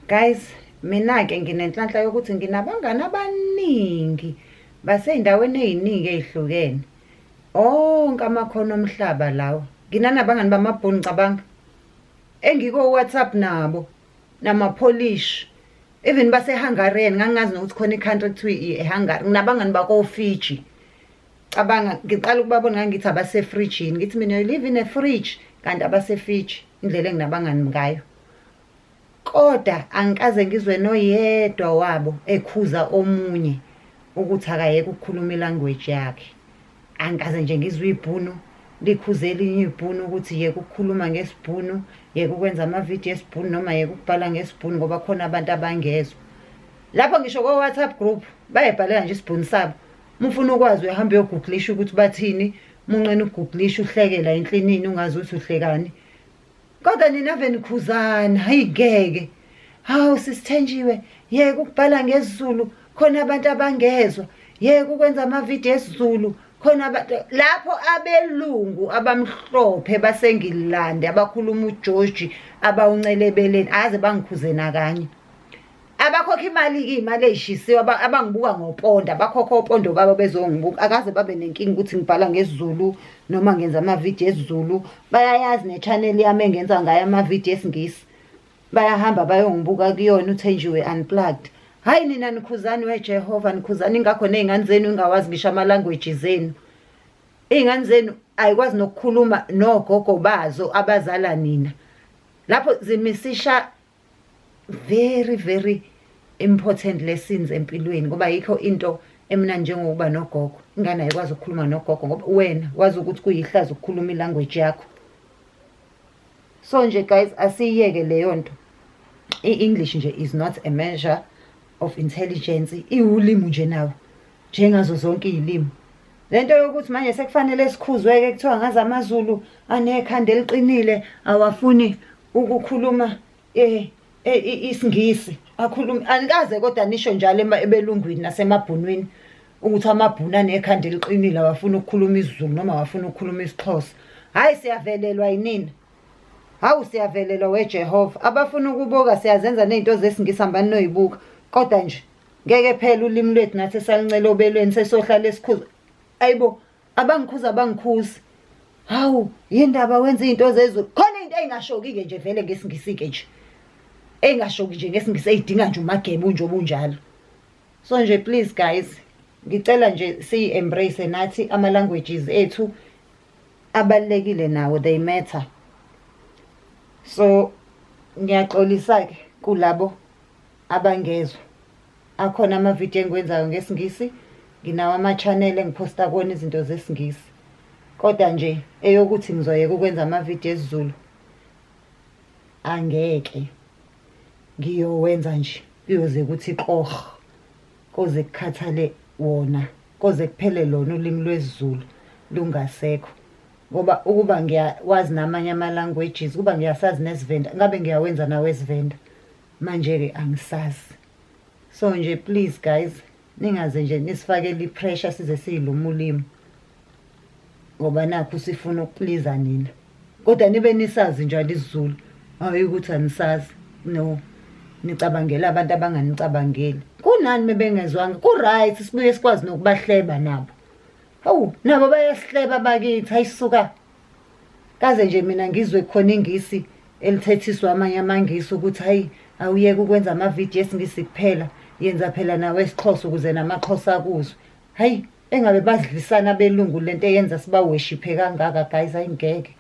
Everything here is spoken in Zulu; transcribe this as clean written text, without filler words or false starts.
Guys, mina-ke nginenhlanhla yokuthi nginabangani abaningi basey'ndaweni ey'ningi ey'hlukene. Onke amakhono omhlaba lawa. Nginanabangani bamabhunu cabanga. Engiko-WhatsApp nabo namaPolish. Even base-Hungarian ngangingazi nokuthi khona i-country ekuthiwa i-Hungary. Nginabangani bako-Fiji. Cabanga ngiqala ukubabona ngangithi abasefrijini. Ngithi mina you live in a fridge kanti abase-Fiji indlela enginabangani ngayo. Kodwa angikaze ngizwe noyedwa wabo ekhuza omunye ukuthi akayeke ukukhuluma ilanguage yakhe. Angikaze nje ngizwe ibhunu likhuze elinye ibhunu ukuthi yeka ukukhuluma ngesibhunu, yeka ukwenza amavidiyo esibhunu noma yeka ukubhala ngesibhunu ngoba khona abantu abangezwa. Lapho ngisho ko-WhatsApp group bayayibhalela nje isibhunu sabo. Uma ufuna ukwazi uyahamba uyogooglisha ukuthi bathini, uma unqena ukugooglisha uhlekela enhlinini ungazi ukuthi uhlekani. Kodwa nina ave nikhuzana, hayi ngeke. Hawu sisithenjiwe, yeka ukubhala ngesiZulu, khona abantu abangezwa. Yeka ukwenza amavidiyo esiZulu, khona abantu lapho abelungu abamhlophe baseNgilandi abakhuluma uJoji abawuncelebeleni aze bangikhuze nakanye. Abakhokha imali-ke iy'mali ey'shisiwe abangibuka ngoponda bakhokha opondo babo bezongibuka akaze babe nenkinga ukuthi ngibhala ngesiZulu noma ngenza amavidiyo esiZulu. Bayayazi ne-channel yami engenza ngayo amavidiyo esiNgisi. Bayahamba bayongibuka kuyona uThenjiwe Unplugged. Hhayi nina nikhuzani weJehova nikhuzani ingakho ney'ngane zenu ingawazi ngisho ama-languages enu. Iy'ngane zenu ayikwazi nokukhuluma nogogo bazo abazala nina. Lapho zimisisha very very important lessons empilweni ngoba yikho into emnandi njengokuba nogogo. Ingane ayikwazi ukukhuluma nogogo ngoba wena wazi ukuthi kuyihlazo ukukhuluma ilanguage yakho. So nje guys asiyiyeke leyo nto. I-English nje is not a measure of intelligence, iwulimi nje nawo njengazo zonke iy'limi. Le nto yokuthi manje sekufanele sikhuzwe-ke kuthiwa ngaze amaZulu anekhanda eliqinile awafuni ukukhuluma eh, eh, isiNgisi akhulume anikaze kodwa nisho njalo ebelungwini nasemabhunwini ukuthi amabhunu anekhanda eliqinile awafuni ukukhuluma isiZulu noma awafuni ukukhuluma isiXhosa. Hhayi siyavelelwa yinina. Hawu siyavelelwa weJehova. Abafuna ukubuka siyazenza ney'nto zesiNgisi hambani noyibuka. Kodwa nje ngeke phela ulimi lwethu nathi esalincela obelweni sesohlala esikhuza. Ayibo abangikhuza abangikhuzi. Hawu yindaba wenza izinto zezulu. Khona into engashoki-ke nje vele ngesiNgisi-ke nje. Engashoki nje ngesiNgisi eyidinga nje umagebu nje obunjalo. So nje please guys, ngicela nje siyi-embrace nathi ama-languages ethu abalulekile nawo, they matter. So ngiyaxolisa-ke kulabo abangezwa. Akhona amavidiyo engiwenzayo ngesiNgisi, nginawo ama-channel engiphosta kuwona izinto zesiNgisi. Kodwa nje eyokuthi ngizoyeka ukwenza amavidiyo esiZulu angeke ngiyowenza nje kuyoze kuthi qoh koze kukhathale wona koze kuphele lona ulimi lwesiZulu lungasekho. Ngoba ukuba ngiyawazi namanye ama-languages, ukuba ngiyasazi nesiVenda, ngabe ngiyawenza nawo esiVenda. Manje-ke angisazi. So nje please guys, ningaze nje nisifakele i-pressure size siyilume ulimi. Ngoba nakhu sifuna ukuplease nina. Kodwa nibe nisazi njalo isiZulu. Hhayi ukuthi anisazi. No. Nicabangela abantu abanganicabangeli. Kunani mebengezwanga? Ku-right sibuye sikwazi nokubahleba nabo. Hawu, nabo bayasihleba bakithi, hayisuka. Kaze nje mina ngizwe khona ingisi elithethiswa amanye amaNgisi ukuthi hayi awuyeke ukwenza amavidiyo esiNgisi kuphela, yenza phela nawe esiXhosa ukuze namaXhosa akuzwe. Hayi, engabe bazidlisana abelungu lento eyenza sibaweshiphe kangaka guys, hayi ngeke.